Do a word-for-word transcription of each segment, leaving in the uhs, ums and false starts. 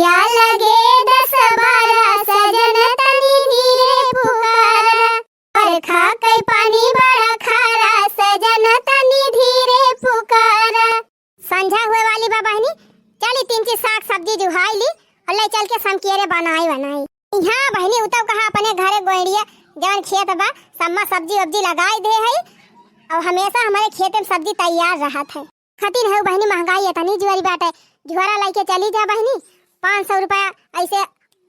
लगे दस बारह सजन तनी धीरे पुकारा, बरखा के पानी बड़ा खारा सजन तनी धीरे पुकारा। संझा हुए वाली बा बहिनी, चली तीन चीज साग सब्जी जुहाई ली और ले चल के समकियरे बनाई बनाई। यहाँ बहिनी उतव कहा अपने घरे गोइड़िया जवन खेत बा सम्मा सब्जी उब्जी लगाई दे है और हमेशा हमारे खेते में सब्जी तैयार रहत है। खतिन है बहिनी, महंगाई इतनी जुआरी बाटे, झुआरा लइके चली जा बहिनी, पाँच सौ रुपया ऐसे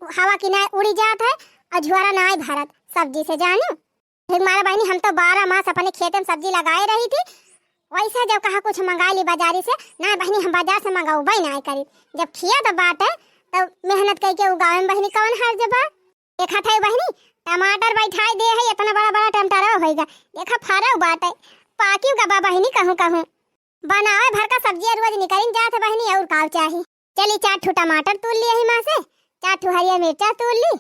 हवा की नाय उड़ी जात है और झुआरा नाय भरत सब्जी से, जानू। एक मारा बहिनी, हम तो बारह मास अपने खेते में सब्जी लगाए रही थी, वैसे जब कहा कुछ मंगाई ली बाजारी से, ना बहिनी हम बाजार से मंगाउबे नाय करी, जब खिया तो बाटे तो मेहनत करके उगावे में बहिनी कौन हर्ज बा। देखा था बहिनी, टमाटर बैठाई दे है, इतना बड़ा बड़ा टमाटर होइगा, देखा फरौ बाटे, पाकिउ का बा बहिनी कहूँ कहूँ। बनावे भर का सब्जिया रोज निकलिन जात है बहिनी, और काव चाही। चली चार ठो टमाटर तूल ली यही माँ से, चार ठो हरियर मिर्चा तूल ली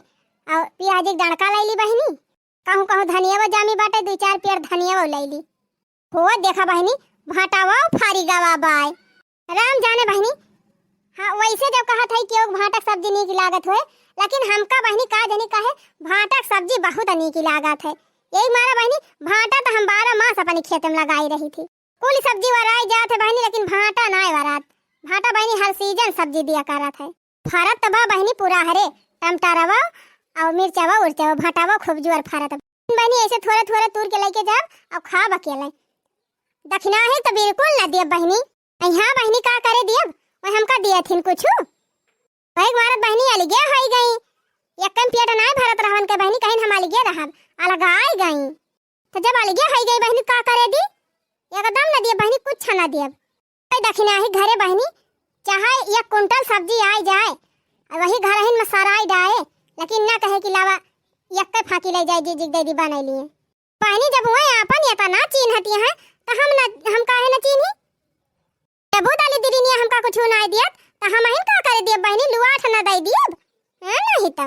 और प्याज एक डंडका लैली बहिनी। कहूँ कहूँ धनिया वो जामी बाटे, दो चार पेड़ धनिया वो लैली। हो देखा बहिनी, भाटा वो फारी गवा बाय। राम जाने बहिनी, हाँ वैसे जब कहा था कि भाटा के सब्जी नीक लागत होए, लेकिन हमका बहिनी का जानी काहे भाटा के सब्जी बहुत नीक लागत है। यही मारा बहिनी, भाटा तो हम बारह मास अपने खेत में लगाई रही थी। कुल सब्जी वराई जात है बहिनी, लेकिन भाटा नाय वरात। भाटा बहिनी हर सीजन सब्जी दिया करत है। फरत तो बा बहिनी पूरा हरे, टमाटरवा और मिर्चवा उर्चवा, भाटावा खूब जोर फरत बा। बहिनी ऐसे थोड़े थोड़े तूर के लेके जाब और खाब अकेले। दक्षिणा ही तो बिल्कुल ना दियब बहिनी। यहाँ बहिनी का करे दियब, वह हमका दिया थिन कुछ। वही मारत बहिनी अलगे होई गई। एक कम पेट नाय भरत रहन के बहिनी, कहीं हम अलगे रहब, अलगाई गई। तो जब अलगे होई गई बहिनी, का करे दी? एकदम न दिए बहिनी, कुछ न दिए। कोई दक्षिणा ही घरे बहिनी, चाहे एक कुंटल सब्जी आई जाए, और वही घर हिन में सराय डाए, लेकिन ना कहे कि लावा एक के फाकी ले जाए, जी जी दे दी बने लिए। बहिनी जब हुए आपन इतना चीन्हती हैं, तो हम न, हम काहे न चीन्ही? जब वो दाली दीदी ने हमका कुछ ना दियत, तो हम हिन का करे दिए बहिनी, लुआठ न दे दिए, है नहीं तो।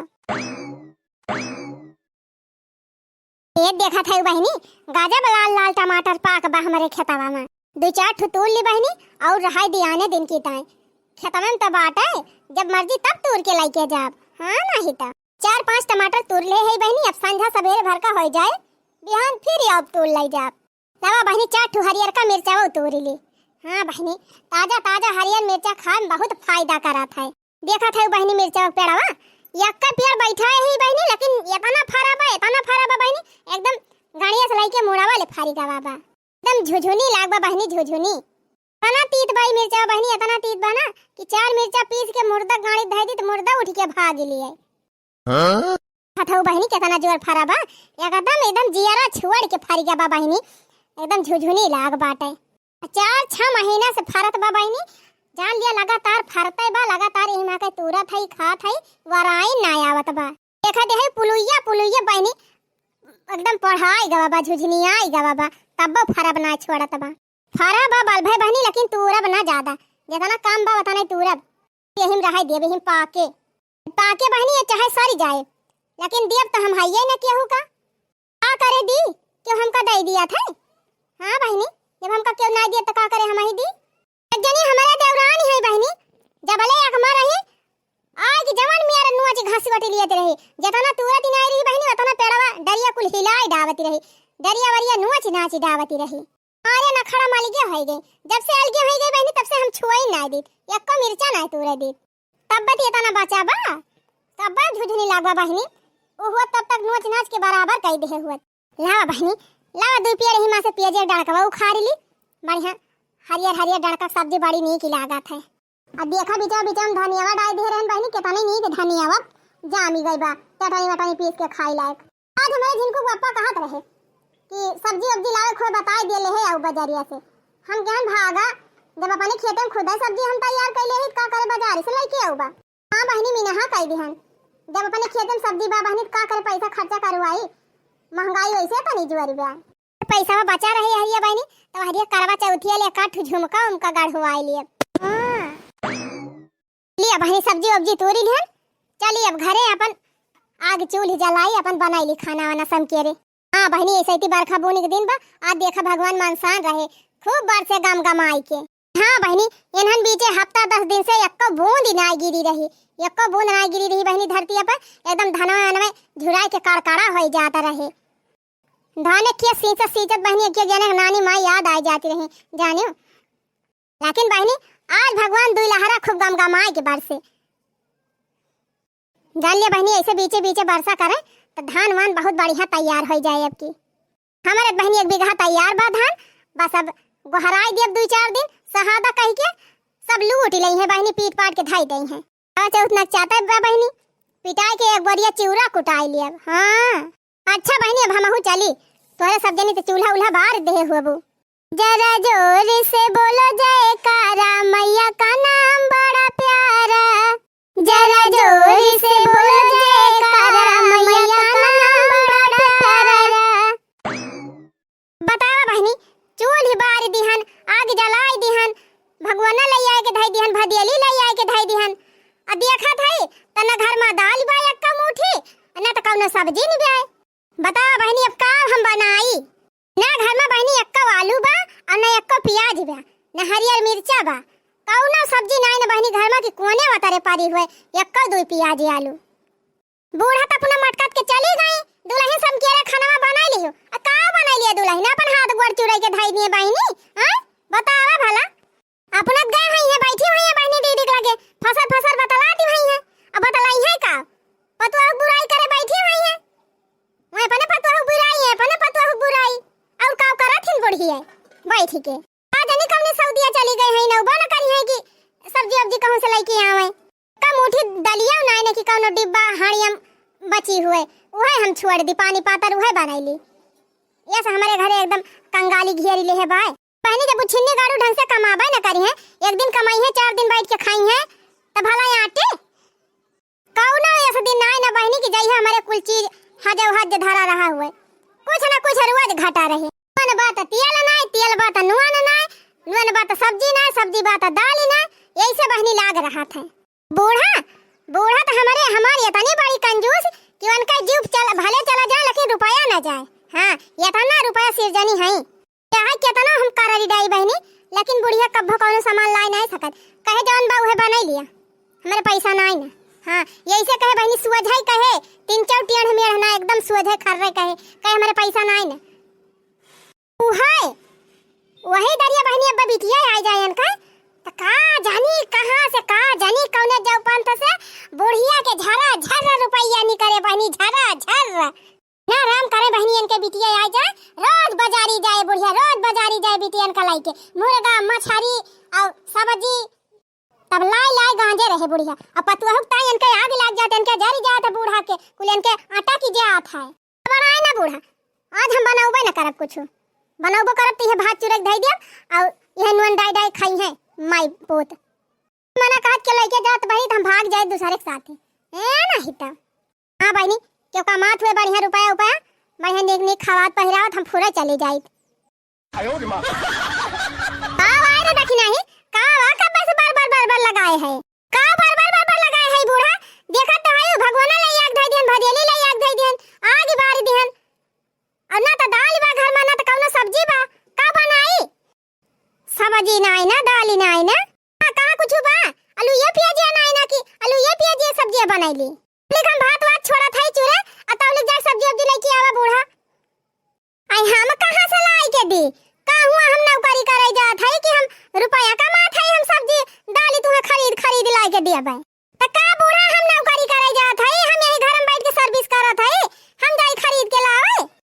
ये देखत है बहिनी, गजब लाल लाल टमाटर पाक बा हमरे खेतवा में। दो चार ठो तोड़ ली बहिनी, और रहाई दी आने दिन की ताई। खेतवा में तो बाटे, जब मर्जी तब तोड़ के लेके जाब। हाँ, नहीं तो। चार पांच टमाटर तोड़ ले है बहिनी, अब संझा सवेरे भर का हो जाए, बिहान फिर अब तोड़ ले जाब। लावा बहिनी, चार ठो हरियर का मिर्चा वो तोड़ ली। हाँ बहिनी, ताजा ताजा हरियर मिर्चा खाए में बहुत फायदा करत है। देखत है बहिनी मिर्चा के पेड़वा, यक्का पेड़ बैठा है ही बहिनी, लेकिन इतना फरा बा, इतना फरा बा बहिनी, एकदम गड़िया से लेके मुड़वा ले फारी गवा बा। एकदम झुझुनी लाग बा बहिनी, झुझुनी। इतना तीत बा ई मिर्चा बहिनी, इतना तीत बा ना कि चार मिर्चा पीस के मुर्दा गाड़ी धै दी तो मुर्दा उठ के भाग लिए। हाँ? हथऊ बहिनी कितना जोर फरा बा, एकदम, एकदम जियरा छुअड़ के फरी गवा बा बहिनी, एकदम झुझुनी लाग बाटे। चार छह महीना से फरत बा बहिनी, जान लिया लगातार फरते बा, लगातार एहिमा के तूरत है, खात है, वराइन ना आवत बा। देखा दे है पुलुइया, पुलुइया बहिनी एकदम पढ़ाई गवा बा, झुझुनियाई गवा बा, तब्बो फरब ना छोड़त बा। फरा बा बल भय बहिनी, लेकिन तूरब ना ज्यादा, जितना काम बा उतना ही तूरब। यही में रहाई देबे, यही में पाके, पाके बहिनी, ये चाहे सरी जाए, लेकिन दियब तो हम हइये न केहू का। का करे दी, क्यों हमका दे दिया था? हाँ बहिनी, जब हमका क्यों ना दिया तो का करे हम ही दी? एक जनी हमारे देवरानी है बहिनी, जबले एक मर रही, आए कि जवान मियार नुआ ची घास बटी लिए रही, जितना तूरत ही नहीं रही बहिनी, उतना पेड़वा डरिया कुल हिलाई डावती रही, डरिया वरिया नुआ ची नाची डावती रही। अरे नखड़ा में अलगे होई गई, जब से अलगे होई गई बहिनी, तब से हम छुआई ना दी, एको मिर्चा ना तूरे दी। तब बती इतना बचा बा, तब बा झुझुनी लागवा बहिनी, उ हुआ तब तक नोच नाच के बराबर कई देहे हुआ। लावा बहिनी, लावा दू पेड़ ही माँ से पियजे डड़कवा उखाड़ ली, बढ़िया हरियर हरियर डड़का के सब्जी बड़ी नीक लागत है। अब देखा बिचा बिचा में धनियावा डाल दे रहन बहिनी, कितनी नीक धनियावा जामी गई बा, चटनी वटनी पीस के खाई लायक। आज हमारे झिनकू के पप्पा कहत रहे कि सब्जी उब्जी लावे खोए बताई दिए ले है आऊ बजरिया से। हम कहन भागा, जब अपने खेते में खुदे सब्जी हम तैयार कैले ही, का करे बजारी से लेके आऊ बा। हाँ बहिनी, मीनहा कह दिहन, जब अपने खेते में सब्जी बा बहिनी, का करे पैसा खर्चा करवाई, महंगाई वैसे तनी जुआरी बा। पैसा बचा रही हरिया बहिनी, तो हरिया करवा चौथिया ले काठ झुमका उमका गढ़वाई लिए। हाँ। लिया बहिनी, सब्जी उब्जी तोरी लिहन, चली अब घरे अपन आग चूल्ही जलाई, अपन बनाई ली खाना वाना समकेरे। हाँ बहिनी, ऐसे ही बरखा बूनी के दिन बा, आज देखा भगवान मनसान रहे, खूब बरसे गम गम आई के। हाँ बहिनी, इन्हन बीचे हफ्ता दस दिन से एक्को बूंद नाय गिरी रही, एक्को बूंद नाय गिरी रही बहिनी धरतिया पर। एकदम धनवा वनवा झुराइ के कड़कड़ा होइ जात रहे। धाने खेत सींचत सींचत बहिनी एक एक जने नानी माई याद आइ जाती रही, जानियो। लेकिन बहिनी, आज भगवान दुई लहरा खूब गमगमाए के बरसे। जान लिया बहिनी, ऐसे बीचे बीचे बरसा करे तो धान वान बहुत बढ़िया तैयार होइ जाए। अब की हमरे बहिनी एक बीघा तैयार बा धान, बस अब गोहराइ देब दुई चार दिन, सहादा कहि के सब लूट लेइहैं बहिनी, पीट पाट के धइ देइहैं। करवा चौथ नकचाते बा बहिनी, पिटाइ के एक बोरिया चिउरा कुटाइ लियब। हाँ, अच्छा बहिनी, अब हमहू चली, तोहरे सब जनी तो चूल्हा उल्हा बार देहे हुअबू। जरा जोर से बोलो जयकारा, मैया का नाम बड़ा प्यारा। जरा जोर से बोलो जयकारा, मैया का नाम बड़ा प्यारा। बतावा बहिनी, चूल्ही बार दिहन, आग जलाइ दिहन, भगोना लइ आइ के धइ दिहन, भदेली लइ आइ के धइ दिहन। आ देखत हई, त न घर मा दाल बा एक्का मूठी, न त कउनो सब्जी न बा। बतावा बहिनी, अब का हम बनाई? ना घर मा बहिनी एक्को आलू बा, अउर ना एक्को पियाज बा, ना हरियर मिर्चा बा, कउनो सब्जी नाई ना बहिनी घर मा कि कोने वतरे परी हुए एक्को दुई पियाज आलू। बूढ़ा त अपना मटकत के चली गई, दुलहिन समकेरा खानवा बनाइ लिहो। आ का बनाइ लिया दुलहिन, अपन हाथ गोड़ चुराइ के धइ दिहे बहिनी? हाँ, बतावा भला। अपना गए हइहैं, बैठी हुइहैं बहिनी दीदी के लगे, फसर फसर बतलाती हुइहैं। अब बतलाइहैं का? पतोह बुराई करे बैठी हुइहैं। वह अपने पतोह बुराई है, अपने पतोह बुराई। अउर का करत हिन बुढ़िया बैठी के? का जानी कउने सऊदिया चली गई हैं, नौबा न करिहैं कि सब्जी वब्जी कहूँ से लइके आवैं। का मूठी दलिया नाई न कि कउनो डिब्बा हाड़िया बची हुए, उहै हम छोड़ दी, पानी पातर उहै बनाइ ली। यस हमरे घरे एकदम कंगाली घेरी लेहे बाय। बहिनी, जब उ छिन्नी गाड़ू ढंग से कमाबे न करिहैं, एक दिन कमाइहैं, चार दिन बैठ के खाइहैं, त भला आटे? कउनो ऐसा दिन नाई ना बहिनी कि जइहे हमरे कुल चीज हजौ हज धरा रहा हुए। कुछ न कुछ रोज घटा रहे। नून बा त तेल नाई, तेल बा त नून नाई, नून बा त सब्जी नाई, सब्जी बा त दाल नाई, यही से बहिनी लाग रहत है। बूढ़ा, बूढ़ा त हमरे, हमार एतनी बड़ी कंजूस कि उनका जीव चल, भले चला जाए, लेकिन रुपया न जाए। हाँ, एतना रुपया सिरजनी हई। चाहे केतनो हम कररी डाई बहिनी, लेकिन बुढ़िया कब्बो कउनो सामान लाइ नाई सकत। कहे जउन बा उहे बनाइ लिया, हमरे पैसा नाई ना। हाँ, यही से कहे बहिनी, सुअझाई कहे, तीन चार टेढ़ मेढ़ ना, एकदम सुअझाई खर्रे कहे, कहे हमरे पैसा नाई ना। उहै, वही दरिया बहिनी अब बिटिया आइ जाए इनका, त का जानी कहाँ से, का जानी कउने जउ पंथ से बुढ़िया के झरा झर रुपया निकरे बहिनी, झरा झर। ना राम करे बहिनी इनके बिटिया आइ जाए, रोज बजारी जाए बुढ़िया, रोज बजारी जाए बिटियन का लइके, मुर्गा, मछरी अउर सब्जी। तब लाइ लाइ गांजे रहे बुढ़िया। अब पतुआ ताई इनके आग लाग जात, इनके जरि जात है बूढ़ा के, कुल इनके आटा की जात है। बनाए ना बूढ़ा, आज हम बनउबे ना करब कुछ, बनउबो करब त इहे भात चुरक धइ दियब अउर इहे नून डाइ डाइ खाइहैं माई पूत। मना कहत के लइके जात बहिनी त हम भाग जाए दूसरे के साथे। ए नहीं त। हाँ बहिनी, केहू कमात हुए बढ़िया रुपया उपया, बढ़िया नीक नीक खवात पहिरावत हम फुरे चली जाइत। आयो रे माँ। का भाई रे दखिनाही, का बा, कब्बे से बर बर बर बर लगाए है? का बर बर बर बर लगाए है बूढ़ा? देखत तो है, भगवाना लइ आग धइ दिहन, भदेली लइ आग धइ दिहन, आग बार दिहन। अउर ना त दाल बा घर मा, ना त कउनो सब्जी बा, का बनाई? सब्जी नाई ना, दाल नाई ना। हाँ, कहाँ कुछ बा? आलू ये पियाजिया नाई ना कि आलू ये पियाजिया सब्जिया बनाई ली। लेकिन हम भात वात छोड़त है चूरे, आ तब ले जाए सब्जी उब्जी लइके आवा बूढ़ा। आई हम कहाँ से लाई के दी? का हुआ हम नौकरी करे जात है कि हम रुपया कमात है, हम सब्जी दाल तुहे खरीद खरीद लाई के दिया भाई? त का बूढ़ा हम नौकरी करे जात है, हम यही घर में बैठ के सर्विस करत है, हम जाई खरीद के लावे?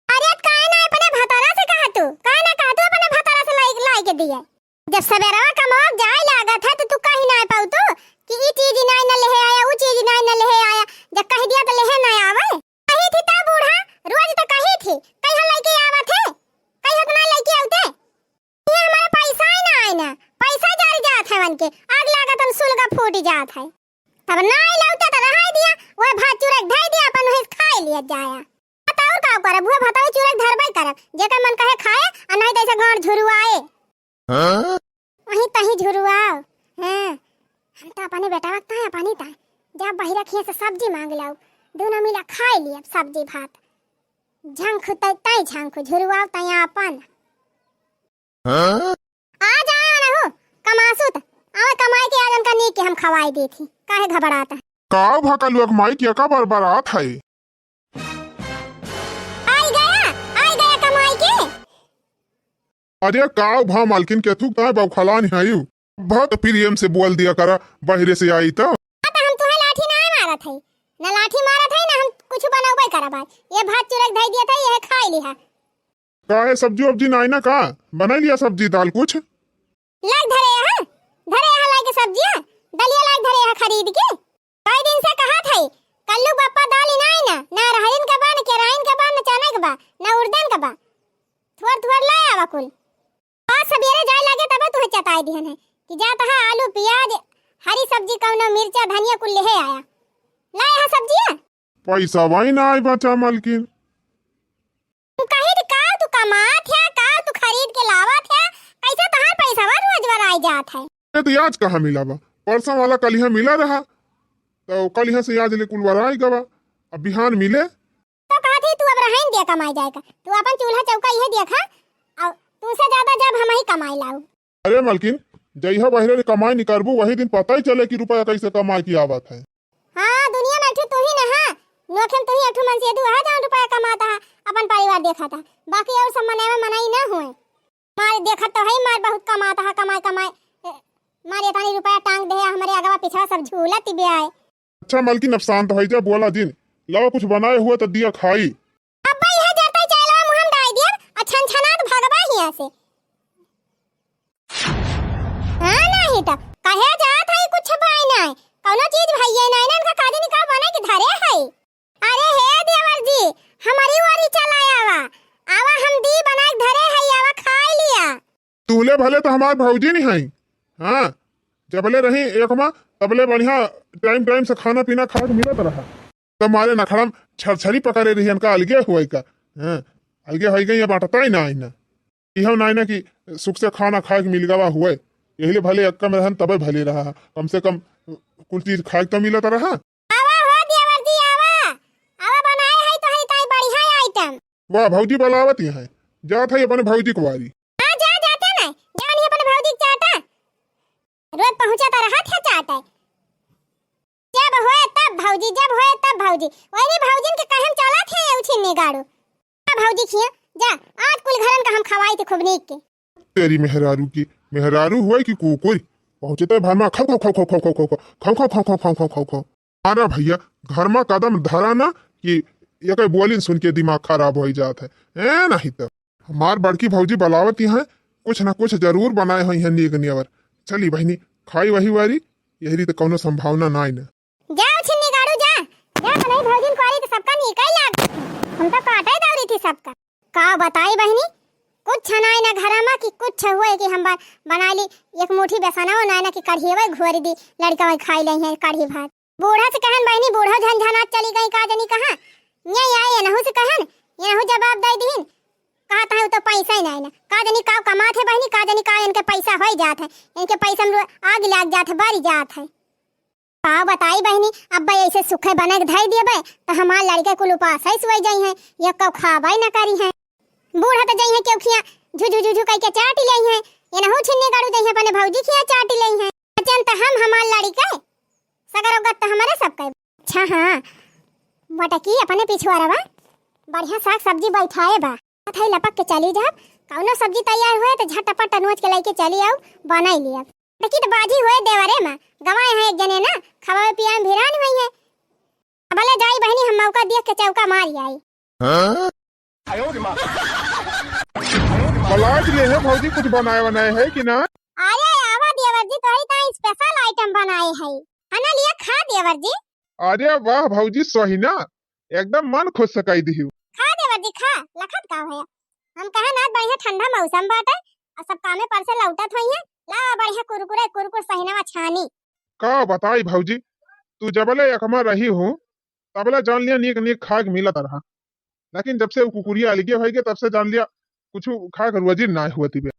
अरे, त काहे ना अपने भतारा से कहा तू? काहे ना कहा तू अपने भतारा से लाई, लाई के दिए? जब सबेरवा कमवा जाए लागत है, त तू कहीं ना पाऊ तू कि ई चीज नाई न लेहे आया, ऊ चीज नाई न लेहे आया। जब कह दिया त लेहे ना आवे। कही थी त बूढ़ा, रोज त कही थी, कहिया लइके आवत है? कहिया त ना लइके आवते? ये हमारा पैसा ही ना आए ना, पैसा जर जात है उनके, आग लागत हम सुलगा फूट जात है। तब ना आइला उते त रहाई दिया, वह भात चुरक धई दिया, अपन वही खाई लिया जाया। भात और का करब, वह भात चुरक धरबे करब, जेकर मन कहे खाए, आ नहीं त ऐसे गांड झुरुआए। हाँ? वहीं तहीं झुरुआओ। हाँ, हम त अपने बेटा वक्त है, अपनी ता, जब बहिरा खिया से सब्जी मांग लाओ, दोनों मिला खाई लिया सब्जी भात। झंखु तई, तई झंखु, झुरुआओ तई अपन। हाँ? आ जाए ना हो, कमासुत, आवा कमाई के आज उनका नीक के हम खवाई देथी, काहे घबरात है? काव भा कलुआ के माई के का बरबरात है? आई गया, आई गया कमाई के। अरे काव भा मलकिन, केथू का बौखलान है यू? बहुत प्रेम से बोल दिया करा, बहरे से आई तो। हाँ, तो हम तुहे लाठी ना मारत है, ना लाठी मारत है, ना हम कुछ बनौबे करब आज। ये भात चुरक धई दिया था, ये खाई लिहा। काहे सब्जी वब्जी नाई ना का? बनाई लिया सब्जी दाल कुछ? लाग धरे यहाँ, धरे यहाँ लाग के सब्जिया, दलिया लाग धरे यहाँ खरीद के। कई दिन से कहा था, कल्लू बप्पा दाल ही नाई ना, ना रहरिन का बा, ना केराइन का बा, ना चना का बा, ना उड़दन का बा। थोड़ थोड़ लाए आवा कुल। आज सबेरे जाए लागे तबे तुहे चताई दिहन है कि जा तहा आलू, प्याज, हरी सब्जी, कौनो मिर्चा, धनिया कुल लेहे आया। लाए हा सब्जिया? पैसा वही ना आई बचा मलकिन। तू कही थी का तू कमात है, का तू खरीद के लावत है, कैसे तहार पैसा रोज बराई जात है? ये तो आज कहाँ मिला बा, परसों वाला कल यहाँ मिला रहा, तो कल यहाँ से आज ले कुल बराई गवा, अब बिहान मिले। तो कहा थी तू अब रहन दिया कमाई जाए का, तू अपन चूल्हा चौका यह देखा, और तुमसे ज्यादा जब हम ही कमाई लाऊ। अरे मलकिन, जइहा बहरे ले कमाई निकरबू, वही दिन पता ही चले कि रुपया कैसे कमाई की आवत है। हाँ, दुनिया में एक ठो तू ही ना हा, नोखे में तू ही एक ठो मनसेधू हा, जहाँ रुपया कमाता हा, अपन परिवार देखाता, बाकी और सब मनई में मनई ना हुए। मार देखत तो है, मार बहुत कमाता हा, कमाई कमाई, ए, मार इतनी रुपया टांग दे, हमरे अगवा पिछवा सब झूलत बे आए। अच्छा मलकिन, अब शांत होइ जा, बोला जिन। लावा कुछ बनाए हुआ तो दिया खाई। अब्बा यह जरता ही चला मुहम डाल दिया, आ छन छनात भगबा हिया से। हाँ, नहीं तो कहे जात है कुछ भाई नहीं, कौनो चीज भइये नहीं ना, इनका काजे निकाल बने के धरे है। अरे हे देवर जी, हमारी ओरी चला आवा, आवा हम दी बनाए के धरे है, आवा खाई लिया। तूले भले तो हमार भौजी नहीं है, हाँ, जबले रही एक माँ तबले बढ़िया टाइम टाइम से खाना पीना खाए के मिलत रहा। तब मारे नखड़ा में छरछरी पकड़े रही, इनका अलगे हुए का, हाँ, अलगे हो गई, ये बांटता ही ना आई ना। इहो नाई ना कि सुख से खाना खाए के मिल गवा हुए, यही ले भले अक्का में रहन तबे भले रहा, कम से कम कुल चीज खाए के तो मिलत रहा। आवा हो देवर जी, आवा, आवा बनाए है तोहरी ताई बढ़िया आइटम। वाह भौजी बलावत ही है, जात है अपने भौजी कुआरी। हाँ जा, जाते ना, जानी अपने भौजी के चाटा, रोज पहुँचा तो रहा थे चाटा। जब होए तब भौजी, जब होए तब भौजी। वही भौजिन के कहे में चलत है ये उछिन्नी गाड़ू। जा भौजी खिया, जा, आज कुल घरन का हम खवाई थे खूब नीक के। तेरी मेहरारू की, मेहरारू हुए कि कुकुर, पहुँचते भर में खाओ, खाओ, खाओ। अरे भैया, घर में कदम धरा ना कि एक बोलिन सुन के दिमाग खराब हो जात है। ए नहीं तो हमार बड़की भौजी बलावत ही है, कुछ ना कुछ जरूर बनाए हुई है नीक नियवर। चली बहिनी, खाई वही वारी, यहरी तो कौनो संभावना नाई ना। जा उछिन्नी गाड़ू जा, जा बनाई भौजिन कुआरी तो सबका नीक ही लाग। हम तो काटे दौरी थी सबका। का बताई बहिनी, कुछ नाई ना घरा में कि कुछ हुए कि हम बा-, बनाई ली एक मुट्ठी बेसनवा नाई ना कि कढ़ियवे घोरी दी, लड़का वही खाई लई है कढ़ी भात। बूढ़ा से कहन बहिनी, बूढ़ो झनझनात चली गई का जनी कहाँ। ये आए एनहू से कहन, एनहू जवाब दे दीन, कहत है उ तो पैसा ही नाई ना। का जनी का कमात है बहिनी, का जनी का इनके पैसा होई जात है, इनके पैसा में रो-, आग लाग जात है, बरी जात है। का बताई बहिनी, अब ऐसे सुखे बनक धई देबे तो हमार लड़के कुल उपास ही सोई जाई हैं, ये कब खाबे न करी हैं। बूढ़ा तो जाई हैं क्यों खिया झुझु झुझु कह के चाट ले हैं, एनहू छिन्नी गाड़ू जाई हैं अपने भौजी खिया चाट ले हैं। बचन तो हम हमार लड़के, सगरो गत तो हमारे सब कहे। अच्छा हाँ, बटकी अपने पिछुआरवा बढ़िया साग सब्जी बैठाए बा। थई लपक के चली जाब, कौनो सब्जी तैयार हुए तो झटपट नोच के लेके चली आऊ, बनाई लिया। देखी तो बाजी हुए देवरे में, गवाए हैं एक जने ना, खवाए पियाए में भिरान हुई है। अब ले जाई बहिनी, हम मौका देख के चौका मारी आई। हाँ? बलाज ले है भौजी, कुछ बनाए बनाए है कि ना? अरे आवा देवर जी, तोहरी ताई स्पेशल आइटम बनाए है, है ना, लिया खा देवर जी। अरे वाह भौजी, सही ना, एकदम मन खुश से कई दिहू। खा देवर जी खा, लखत का होया। हम कहन आज बढ़िया ठंडा मौसम बाटे, और सब कामे पर से लौटत होइए, लावा बढ़िया कुरकुरे कुरकुर सहिनवा छानी। का बताई भौजी, तू जबले एकमा रही हूँ, तबले जान लिया नीक नीक खाए के मिलत रहा, लेकिन जब से उ कुकुरिया अलगे होई गए, तब से जान लिया कुछ खाए के रोजी ना हुआ तिबे।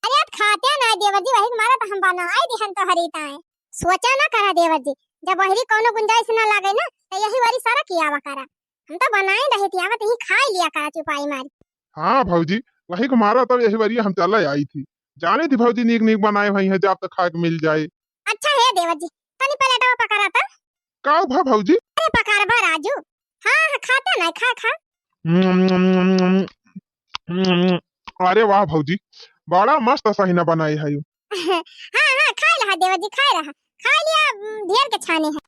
अरे अब खाते ना देवर जी, वही मारा तो हम बनाए दिहन तोहरी ताए। सोचा ना करा देवर जी, जब वहरी कौनो गुंजाइश ना लागे ना, तो यही वारी सारा कियावा करा। हम तो बनाए रहे थी, आवत ही खाई लिया करा चुपाई मारी। हाँ भौजी, वही को मारा तब यही वारी हम चला आई थी। जाने थी भौजी नीक नीक बनाए भई हैं, जाब त खाए के मिल जाए। अच्छा हे देवर जी, तनी प्लेटवा पकड़ा त। का भा भौजी? अरे पकड़बा राजू। हाँ, हाँ, खाता ना, खा, खा। हम्म, हम्म, हम्म, हम्म। अरे वाह भौजी, बड़ा मस्त सहिना बनाए है। हाँ, हाँ, खाए रहा देवर जी, खाए रहा। खाए लिया, उम, ढेर के छाने हैं।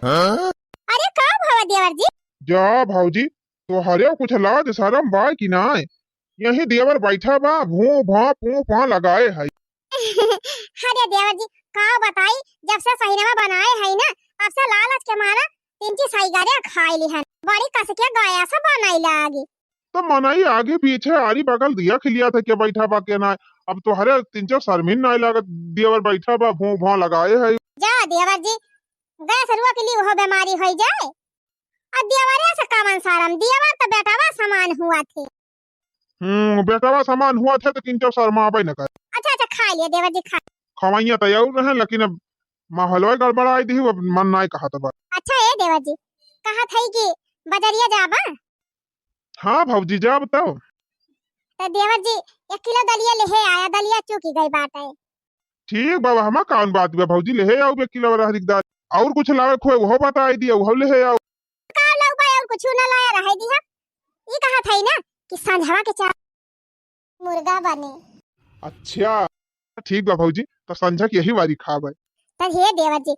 हाँ? अरे का भवा देवर जी? जा भौजी, तोहरे कुछ लाज शरम बा कि नाय? यही देवर बैठा बा, भूं भा पूं पा लगाए है। अरे देवर जी, का बताई, जब से सहिनवा बनाए है ना, तब से लालच के मारा तीन चार सैगरे खाए लिहन। बड़ी कस के गया से बनाई लागी। तो मनई आगे पीछे आरी बगल दिया खिलिया था के बैठा बा के नाय। अब तोहरे तीन चार शर्मिन नाय लागत, देवर बैठा बा, भूं भा लगाए है। जा देवर जी, गैस रुआ के लिए वो बीमारी होई जाए। और देवरे से कवन शरम, देवर तो बेटवा समान हुआ थे। हम्म, बेटवा समान हुआ थे तो किंचो शर्मावे न करे। अच्छा, अच्छा, खा लिया देवर जी, खा। खवैया तो और रहे, लेकिन अब माहौलवा गड़बड़ाई दी, अब मन नाय कहत बा। अच्छा ए देवर जी, कहत है कि बजरिया जाबा? हाँ भौजी, जाब तो। तो देवर जी, एक किलो दलिया लेहे आया, दलिया चूकी गई बाटे। ठीक बा, हमा कौन बात बा भौजी, लेहे आऊ एक किलो रहरी के दाल। और कुछ लावे खोए, वो बताई दिया, वो लेहे आऊ। का लाऊ बा, और कुछ ना लाया रहे दिया। ई कहत है ना कि संझवा के चार मुर्गा बने। अच्छा, ठीक बा भौजी, तो संझा के यही वारी खाबे। तब हे देवर जी,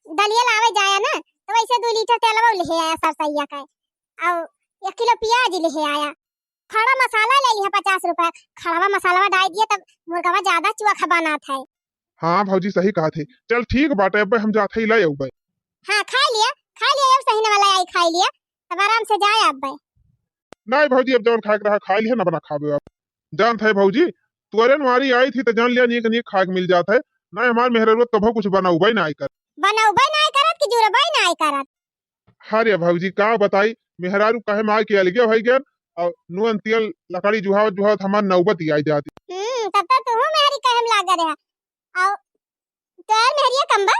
दलिया लावे जाया ना, तो वैसे दो लीटर तेलवा लेहे आया सरसैया का, और एक किलो प्याज लेहे आया, खड़ा मसाला ले लिहा पचास रुपया, खड़वा मसाला डाल दिया, तब मुर्गवा ज्यादा चोखा बनात है। हाँ भौजी, सही कहत है। चल ठीक बाटे, अब हम जात है, ले अउबे। हाँ, खा लिया, खा लिया, अब सहिनवा ले आई, खा लिया, तब आराम से जाए अब्बे। नहीं भौजी, अब जौन खाए के रहा खा लिया ना, बना खाबे अब। जानत है भौजी, तोरे नवारी आई थी तो जान लिया नीक नीक खाए के मिल जात है। नहीं हमार मेहररुआ कभो कुछ बनउबे नहीं कर। बनउबे नहीं करत कि जुड़बे नहीं करत। अरे भौजी, का बताई, मेहरारू कहे में आके अलगे होइ गया, और नून तेल लकड़ी जुहावत जुहावत हमार नौबत ही आई जाती। हम्म, तब तो तू मेहरी कहे में लागे रहा। और तोर मेहरिया कम बा?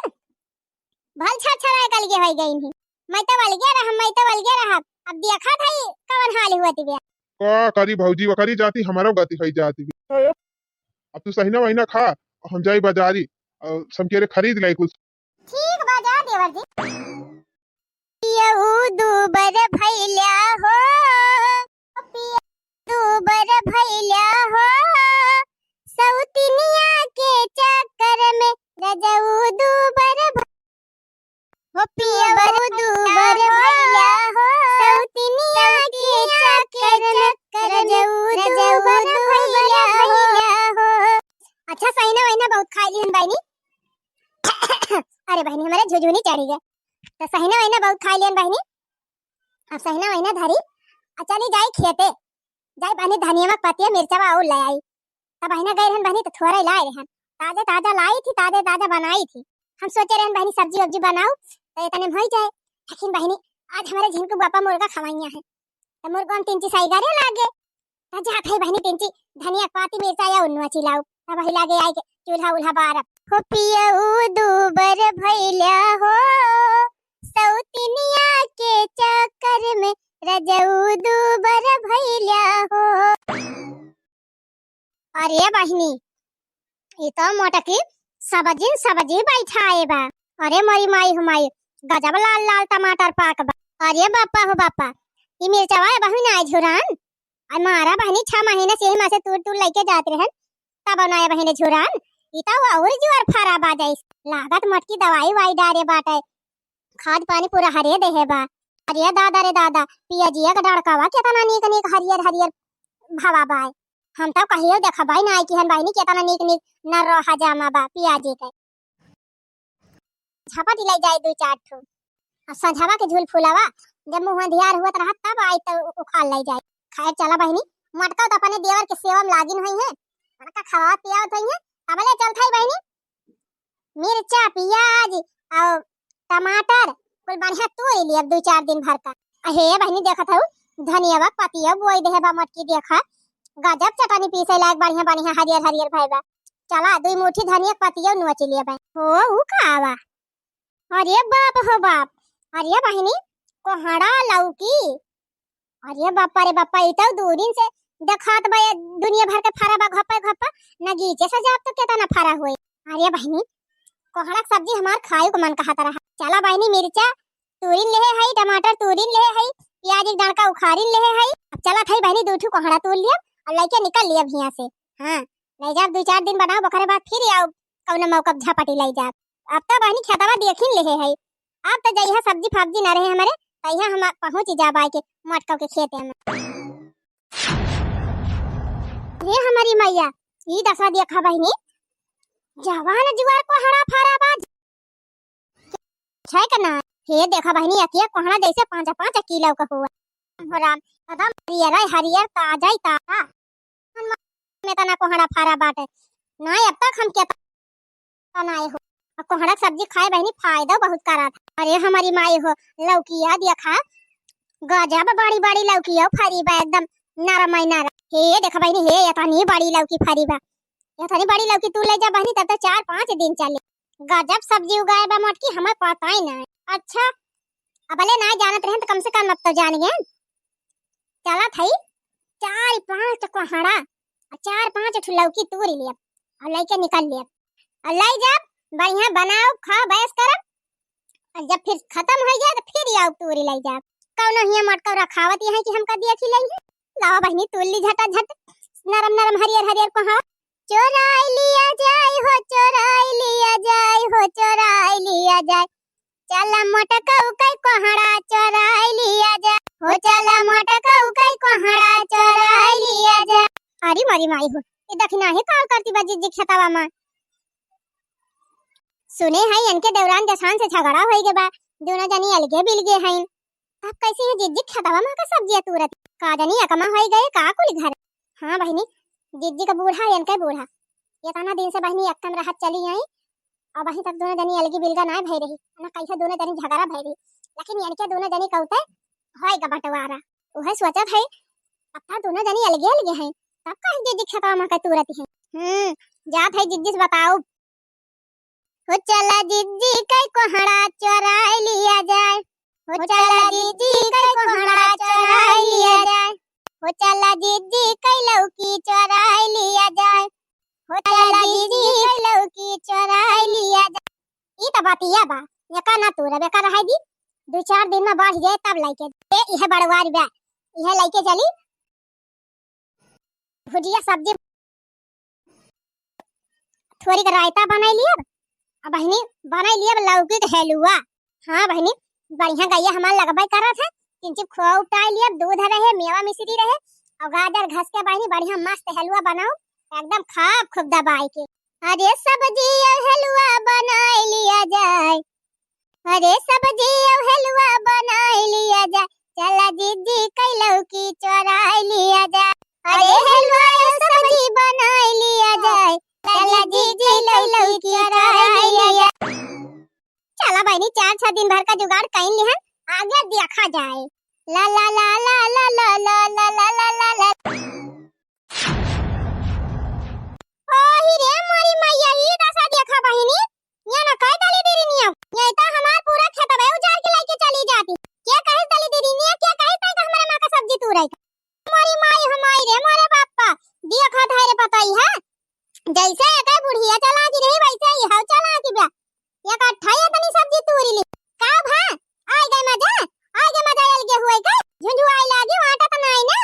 भल छड़ छड़ाए के अलगे होइ गई नहीं। मैं तो अलगे रह, मैं तो अलगे रह। अब देखा था कवन हाल हुआ ती बे। का करी भौजी, वकरी जाती, हमारो गति होइ जाती बे। अब तू सहिना वहिना खा, हम जाई बाजारी, और समकेरे खरीद लाई कुछ। ठीक बा, जा देवर जी। पियऊ दूबर भैल्या हो, पियऊ दूबर भैल्या हो, सौतिनिया के चक्कर में रजऊ दूबर भ-, हो पियऊ दूबर भैल्या हो, सौतिनिया के चक्कर में रजऊ दूबर भैल्या हो। अच्छा, सहिना वहिना बहुत खाई लिहन बहिनी। अरे बहिनी, हमारे झुझुनी चढ़ी गए। तो सहिना वहिना बहुत खाई लिहन बहिनी। अब सहिना वहिना धरी, आ चली जाई खेते, जाई बहिनी धनिया में पतिया मिर्चवा और ले आई। तब बहिना गई रहन बहिनी तो थोड़ा ही लाए रहन, ताजे ताजा लाई थी, ताजे ताजा बनाई थी। हम सोचे रहन बहिनी सब्जी वब्जी बनाऊ तो इतने में हो जाए, लेकिन बहिनी आज हमारे झिनकू बापा मुर्गा खवाइया है, तो मुर्गा हम तीन चार सैगरे लागे। तो जा भाई बहिनी तीन चार धनिया पाती मिर्चा या उन्नुआ चिलाऊ, तब वही लागे आई के चूल्हा उल्हा बारब। हो पियऊ दूबर भैल्या हो, सौतिनिया के चक्कर में रजऊ दूबर भैल्या हो। अरे बहिनी, ई तो मोटकी सब्जिन सब्जी बैठाए बा। अरे मोरी माई हो माई, गजब लाल लाल टमाटर पाक बा। अरे बापा हो बापा, ई मिर्चवा ए बहिन आए झुरान। आ मारा बहिनी, छह महीने से यही में से तूर तूर लेके जात रहन, तब ना ए बहिनी झुरान। ई तो और जुआर फरा बा जाइस। लागत मोटकी दवाई वाई डारे बाटे। खाद पानी पूरा हरे देहे बा। अरे दादा रे दादा, पियाजिया के डड़कावा केतना नीक नीक हरियर हरियर भवा बाय। हम तो कहियो देखबाई ना कि हन बहिनी केतना नीक नीक न रहा जामा बा पियाजी के। झपट ले जाए दू चार ठो। आ संझवा के झूल फुलावा, जब मुँह धियार हुआ रहत तब आई तो उखाड़ ले जाए। खैर चला बहिनी, मटका तो अपने देवर के सेवा में लागिन हुई है, मटका खवावत पियावत हुई है, तबले चलत है बहिनी। मिर्चा, पियाज और टमाटर कुल बढ़िया तोड़ लिया दू चार दिन भर का। अहे बहिनी देखत हऊ, धनिया पतिया बोई देहे बा मोटकी, देखा गजब चटनी पीसे लायक बढ़िया बढ़िया हरियर हरियर भय बा। चला दुई मुट्ठी धनिया पतिया नोच लिया बा। हो ऊ का आवा। अरे बाप हो बाप, अरे बहिनी कोहड़ा लौकी। अरे बापा रे बापा, ई तो दू दिन से देखात बा ये दुनिया भर के फरा बा घप्पे घप्पा, नगीचे से जाब तो केतना फरा होई। अरे बहिनी, कोहड़ा के सब्जी हमार खाए के मन कहत रहा। चला बहिनी, मिर्चा तूरिन लेहे हई, टमाटर तूरिन लेहे हई, प्याज एक डंडका उखारिन लेहे हई। अब चलत हई बहिनी, दू ठू कोहड़ा तूर लियब और लइके निकल लियब हियां से। हाँ, ले जाब, दू चार दिन बनाओ, ओकरे बाद फिर आओ, कौनो मौका झपटी ले जाब। अब तो बहिनी खेतवा देखिन लेहे हई, अब तो जइहा सब्जी फब्जी ना रहे हमरे, तइहा हम पहुँच जाब आइके मटकव के खेते में। हे हमारी मैया, ई दशा देखा बहिनी, जवान जुआर कोहड़ा फरा बा, छै के ना? हे देखा बहिनी, एक एक कोहड़ा जैसे पाँच पाँच किलो का हुआ। हो राम, एकदम हरियर है, हरियर, ताजा ही ताजा। में तना कोहड़ा फरा बाटे। ना, अब तक हम केतना बनाए हो। आ कोहड़ा के सब्जी खाए बहिनी, फायदा बहुत करत। अरे हमारी माई हो, लौकिया देखा, गजब बड़ी बड़ी लौकिया फरी बा, एकदम नरम है नरम। हे देखा बहिनी, हे एतनी बड़ी लौकी फरी बा, एतनी बड़ी लौकी तू ले जा बहिनी, तब तो चार पाँच दिन चले। गजब सब्जी उगाए बा मोटकी, हमें पता ही ना। अच्छा, अबले ना जानत रहे तो कम से कम अब तो जान गए। चलत हई, चार पाँच कोहड़ा, आ चार पाँच ठो लौकी तूर लियब, और लइके निकल लियब, और ले जाब, बढ़िया बनाओ, खाओ, बयस करब, और जब फिर खत्म हो जाए तो फिर आओ तूरी ले जाब। कौनो हियाँ मटकौरा खावत यहाँ कि हमका दिया खिलाई है। लावा बहिनी, तूर ली झटा झट, नरम नरम हरियर हरियर कोहड़ा। चोराई लिया जाए हो, चोराई लिया जाए हो, चोराई लिया जाए। चला मोटकऊ कई कोहड़ा चोराई लिया जाए, हो चला मोटकऊ कई कोहड़ा चोराई लिया जाए। अरे मोरी माई हो, ये दखिना है का करती बा जिज्जी खेतवा में। सुने हैं इनके देवरान जसान से झगड़ा होई गए बा, दोनों जनी अलगे बिलगे हैं। अब कैसे है जिज्जी खेतवा में का सब्जियां तूरत? का जानी अकमा होई गए का कुल घर। हाँ बहिनी, जिज्जी का बूढ़ा है इनके बूढ़ा। इतना दिन से बहिनी अक्कम रहत चली आई, अब अभी तक दोनों जनी अलगी बिलगा ना भई रही, ना कैसे दोनों जनी झगड़ा भई रही, लेकिन इनके दोनों जनी कौते होई का बंटवारा। उहे सोचत है, अब तक दोनों जनी अलगे अलगे हैं, तब काहे जिज्जी खेतवा में का तूरत है। हम्म, जात है जिज्जी से बताओ। हो चला जिज्जी कई कोहड़ा चोराई लिया जाए, हो चला जिज्जी कई कोहड़ा चोराई लिया जाए, हो चला जिज्जी कई लौकी चोराई लिया जाए, हो चला जिज्जी कई लौकी चोराई लिया जाए। ई त बतिया बा, एका ना तूरब, एका रहे दी, दू चार दिन में बढ़ जाए तब लइके। ए, इहे बड़वारी बा, इहे लइके चली। भुजिया सब्जी, थोड़ी के रायता बनाई लियब, अब बहिनी बनाई लियब लौकी के हलुआ। हाँ बहिनी, बढ़िया गैया हमार लगबे करत है, किंचित खोआ उपटाई लियब, दूध रहे, मेवा मिश्री रहे, और गाजर घस के बहिनी बढ़िया मस्त हलुआ बनाओ, एकदम खाब खूब दबाई के। अरे सब्जी और हलुआ बनाई लिया जाए, अरे सब्जी और हलुआ बनाई लिया जाए, चला जिज्जी कई लौकी चोराई लिया जाए। अरे हलुआ और सब्जी बनाई लिया जाए, चला जिज्जी कई लौकी चोराई लिया जाए। चला बहिनी, चार छह दिन भर का जुगाड़ कई लिहन, आगे देखा जाए। ला ला ला। ओही रे मोरी मैया, ई दशा देखा बहिनी, ये ना कह दली दीदी नियम, ये तो हमार पूरा खेतवे उजाड़ के लेके चली जाती। क्या कहे दली दीदी नियम, क्या कहे तै का हमारे माँ का सब्जी तू रही? मोरी माई हो माई रे मोरे बापा, देखा था रे पता ही है, जैसे एके बुढ़िया चला दी रही वैसे ही हव चला दी बा। इकट्ठा ही इतनी सब्जी तूरी ली। का भा? आय गए मजा? आय गए मजा अलगे हुए के? झुंझुआई लागी वाटा त नाई ना?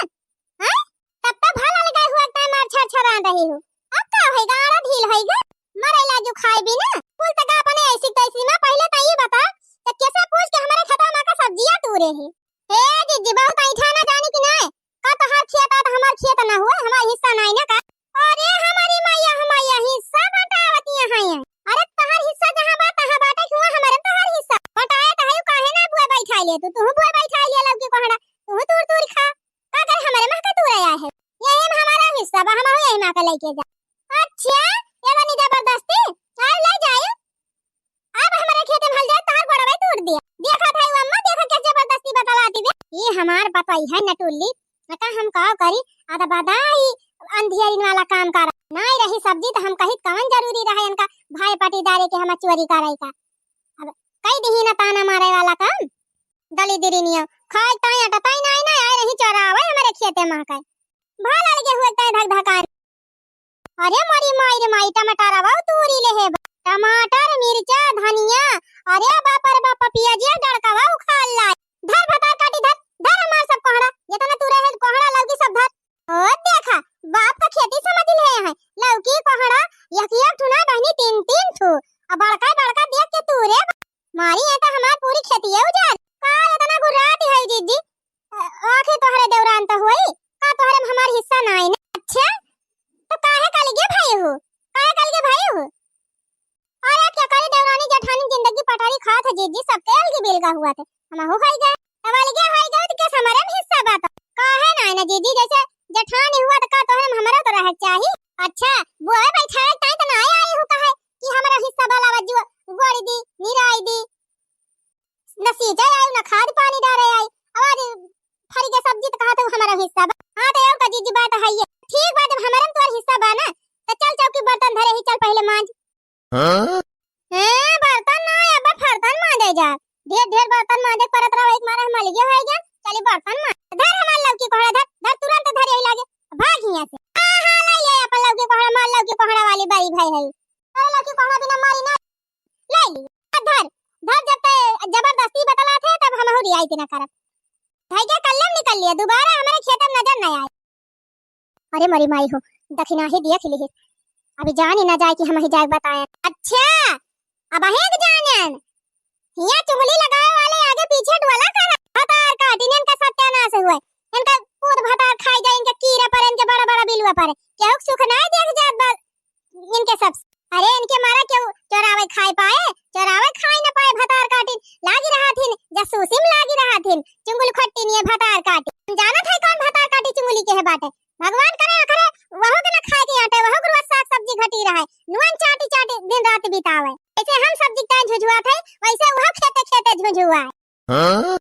हैं? तब तो भला लगा हुआ टाइम मार छर छर आ रही हो। अब का होई गा? आड़ा ढील होई गा? मरे लाजू खाए भी ना? कुल तक अपने ऐसी तैसी में पहले तो ये बता, तो कैसे पूछ के हमारे खेतवा में का सब्जियां तूरे है? हे जिज्जी, बहुत ऐठा ना जानी कि नाय? का तोहार खेत आ त हमार खेत ना हुए, हमार हिस्सा नाय ना का? अरे हमारी मैया, हमार हिस्सा बटावत यहाँ है। अरे तोहार हिस्सा जहाँ बा, तहाँ बाटे, हुआ हमारे तोहार हिस्सा। बटाए त है, काहे ना बुए बैठाई ले तू? तू बुए बैठाई ले लौकी कोहड़ा, तू तूर तूर खा। का करे हमारे माँ का तूर आया है? यही में हमारा हिस्सा बा, हम यही माँ का लेके जा। अच्छा, ये बनी जबरदस्ती? आओ ले जाओ। अब हमारे खेते में हल जाए, तोहार गोड़वे तोड़ दिया। देखा था अम्मा, देखा क्या जबरदस्ती बतलाती बे। ये हमार बताई है नटुल्ली, नका हम का करी, आधा बाधा ही अंधियारिन वाला काम कर। नाई रही सब्जी तो हम कही कवन जरूरी रहे इनका भाई पटीदारे के हम चोरी करे का। अब कई दिही ना ताना मारे वाला काम। दली दिरी नियो, खाए ताई अटताई नाई ना, आए रही चोरावे हमारे खेते में आके। भाला लगे हुए तय धक धकान। अरे मोरी माई रे माई, टमाटरवा तूरी ले हे बा। टमाटर, मिर्चा, धनिया, अरे बाप रे बाप, पियाजिया डड़कवा उखाड़ लाई। धर भतार काटी, धर, धर हमार सब कोहड़ा, जितना तू रहे कोहड़ा लौकी सब धर। ओ देखा, बाप का खेती समझ ले हैं, लौकी कोहड़ा, एक एक ठुना बहनी तीन तीन ठू, अब बड़का बड़का देख के तू रे मारी है तो हमार पूरी खेती है उजाड़। का इतना गुर्रात है जीजी? अ, आखिर तोहरे देवरान तो होई, का तोहरे में हमार हिस्सा ना आई ना? अच्छा, तो काहे कल के भाई हो? काहे कल के भाई हो? अरे क्या करे देवरानी जेठानी जिंदगी पटारी खात है जीजी, सबके अलगी बिलगा हुआ थे, हम हो होई गए, तब अलगे होई गए तो कैसे हमारे में हिस्सा बात? काहे ना आई ना जीजी, जैसे जेठानी हुआ तो का तोहरे में हमारा तो रहे चाही। अच्छा, बुआ बैठा है ताई तो ना आई, आई हो कहे कि हमारा हिस्सा भला बज्जू गोड़ी दी, निराई दी, न सींचे आई, न खाद पानी डारे आई। अब आज फरी के सब्जी तो कहा तो हमारा हिस्सा बा। हाँ तो यो का जीजी बात है ये। ठीक बा, जब हमारे में तोर हिस्सा बा ना, तो चल चौकी बर्तन धरे ही, चल पहले मांज। हाँ? हैं, बर्तन ना, अब फर्तन मांजे जा। ढेर ढेर बर्तन मांजे परत रहो, एक मारे हम अलगे हो गया। चली बर्तन मांज। धर हमार लौकी कोहड़ा, धर, धर तुरंत धर यही लागे। भाग हियां से। हाँ, हाँ, ले, ले अपन लौकी कोहड़ा, मार लौकी कोहड़ा वाली बड़ी भाई है। अरे लौकी कोहड़ा बिना मारी ना। ले ली। आ धर, धर जब ते जबरदस्ती बतला थे तब हम हो रियायत ना करब। भाई के कल्ले में निकल लिया, दोबारा हमारे खेत में नजर नहीं आए। अरे मरी माई हो, दखिना ही दिया खिली है। अभी जान ही ना जाए कि हम ही जाए बताए। अच्छा, अब अहें के जानेन। हिया चुंगली लगाए वाले आगे पीछे डोला कर। भतार काटिन इनका सत्यानाश हुए। इनका पूत भतार खाई जाए, इनके कीड़ा पर, इनके बड़ा बड़ा बिलुआ पर। केहू के सुख ना देख जात बा इनके सब। अरे इनके मारा केहू चोरावे खाए पाए, चोरावे खाए न पाए। भतार काटिन लागी रहा थिन, जासूसी में लागी रहा थिन। चुंगली खट्टी निये भतार काटी। हम जानत है कौन भतार काटी चुंगली के है बाटे। भगवान करे अखरे वहू के न खाए के आटे, वहू के रोज साग सब्जी घटी रहे, नुअन चाटी चाटी दिन रात बितावे। जैसे हम सब्जी के टाइम झुझुआत है, वैसे वह खेते खेते झुझुआए। हाँ?